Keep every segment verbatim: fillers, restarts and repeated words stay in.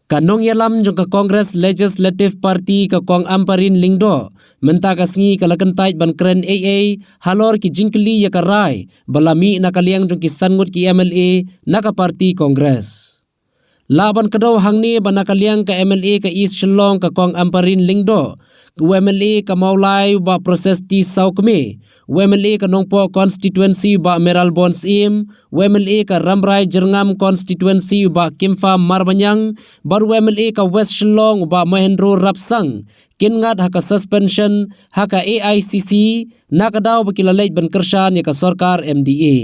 Ka nongïalam jong ka Congress Legislative Party ka Kong Ampareen Lyngdoh mynta ka sngi ka la kyntait ban kren ei ei halor ki jingkylli ïa ka rai ba la mih na ka liang jong ki san ngut ki M L A na ka party Congress. Lah ban kdew hangne ba na ka liang ka M L A ka East Shillong ka Kong Ampareen Lyngdoh, u M L A ka Mawlai u Bah Precious T Sawkmie, u M L A ka Nongpoh Constituency u Bah Mayralborn Syiem, u M L A ka Rambrai Jyrngam Constituency u Bah Kimfa Marbaniang, bad u M L A ka West Shillong u Bah Mohendro Rapsang kin ngat ha ka suspension ha ka A I C C na ka daw ba ki la leit ban kyrshan ïa ka sorkar M D A.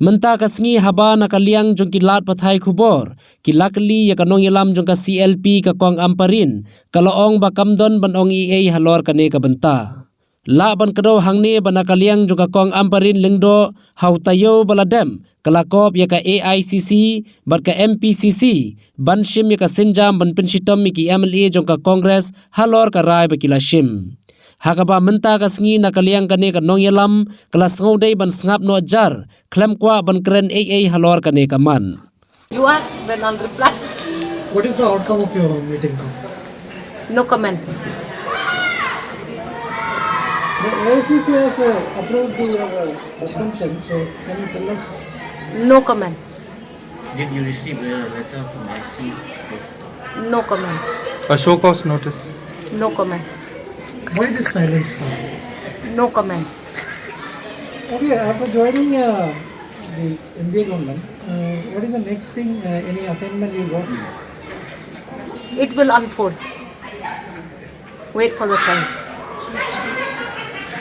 Mynta ka sngi haba na ka liang jong ki lad pathai khubor ki la kylli ïa ka nongïalam jong ka C L P ka Kong Ampareen, ka la ong ba kam don ban ong ei ei halor kane ka bynta. Lah ban kdew hangne ba na ka liang jong ka Kong Ampareen Lyngdoh ha u taïew ba la dep ka la kop ïa ka A I C C bad ka M P C C ban shim ïa ka sienjam ban pynshitom ïa ki M L A jong ka Congress halor ka rai ba ki la shim. Ha kaba mynta ka sngi na ka liang kane ka nongïalam ka la sngewdei ban sngap noh jar khlem kwah ban kren ei ei halor kane ka mat. You ask, then I'll reply. What is the outcome of your meeting, Kong? No comments. The A I C C has uh, approved the uh, suspension, so can you tell us? No comments. Did you receive a letter from S C? No comments. A show cause notice. No comments. Why this silence now? No comment. Okay, after joining uh, the N D A government, uh, what is the next thing, uh, any assignment you got? It will unfold. Wait for the time.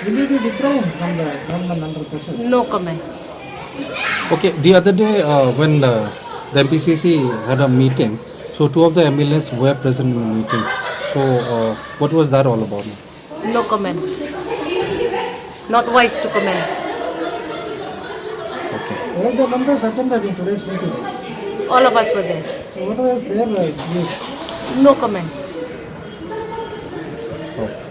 Will you be withdrawn from the government under pressure? No comment. Okay, the other day uh, when the, the M P C C had a meeting, so two of the M L As were present in the meeting. So uh, what was that all about? No comment. Not wise to comment. Okay. All the members attended in today's meeting. All of us were there. What was their uh, view? No comment. Okay.